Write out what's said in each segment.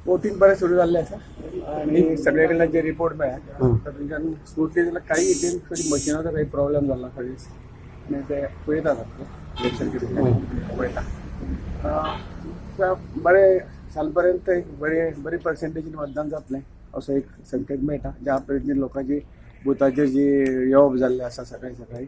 Voting बरें सुरू जाल्लें आसा आनी सगळे कडल्यान जे रिपोर्ट मेळ्ळा तातूंतल्यान स्मूथली जाल्यार काही हितून थोडी मशिनाचो काही प्रॉब्लेम जाला खंयच आनी ते पळयतात आतां इलेक्शन कितें पळयता. बरें साल पर्यंत एक बरी बरी पर्सेंटेजीन मतदान जातलें असो एक संकेत मेळटा. ज्या पद्दतीन लोकांची बुथाचेर जी येवप जाल्लें आसा सकाळी सकाळी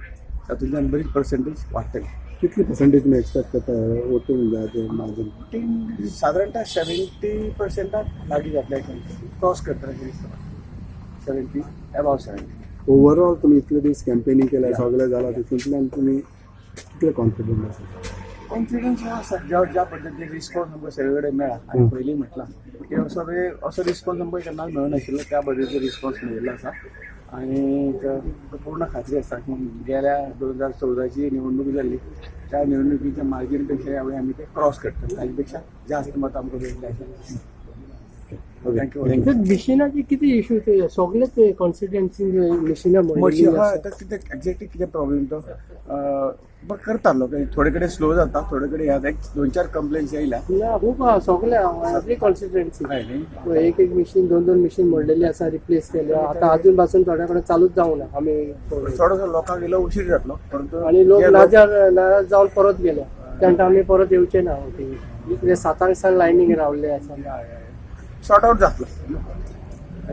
तातूंतल्यान बरीच पर्सेंटेज वाडटली. कितली पर्सेंटेज तुम्ही एक्सपेक्ट करता वोटिंग जाते मार्जिन? वोटींग साधारणतः 70%-आक लागीं जातलें, क्रॉस करतलें अशें दिसता. 70, एबाव 70. ओवरऑल तुम्ही इतले दीस कॅम्पेनिंग केल्या, सगळें जाला, तितूंतल्यान तुमी कितले कॉन्फिडंट आसा? कॉन्फिडन्स हो आसा. ज्या ज्या पद्दतीन रिस्पॉन्स आमकां सगळे कडेन मेळ्ळा आनी पयलीं म्हटलां की असो वेळ असो रिस्पॉन्स आमकां केन्नाच मेळनाशिल्लो, त्या पद्दतीचो रिस्पॉन्स मेळिल्लो आसा. आनी पूर्ण खात्री आसा की गेल्या 2014ची निवडणूक जाल्ली त्या निवडणुकीच्या मार्जीन पेक्षा यावेळी आमी ते क्रॉस करतले, ताजे पेक्षा जास्त मतां आमकां मेळटलें अशें. Thank you. मिशिनाचे किती इश्यू ते सगळे ते कॉन्स्टिट्युएन्सी मिशिना मशीन हय, आतां कितें एक्झॅक्टली कितें प्रॉब्लेम तो बट करतात लोक, थोडे कडेन स्लो जाता, थोडे कडेन ह्या एक दोन चार कंप्लेन्स येयल्या. ना, खूप आहा, सगळे एवरी कॉन्स्टिट्युएन्सी. हय न्ही? एक एक मिशीन, दोन दोन मिशीन मोडलेली आसा, रिप्लेस केल्या. आता अजून पासून थोड्या कडेन चालूच जावना आमी. थोडोसो लोकांक इल्लो उशीर जातलो, परंतु आणि लोक जे नाराज जावन परत गेले, तेंका आमी परत येवचे ना. कितें 7 दिसान लायनीक रावल्ले आसा. सॉर्ट आउट जातलो.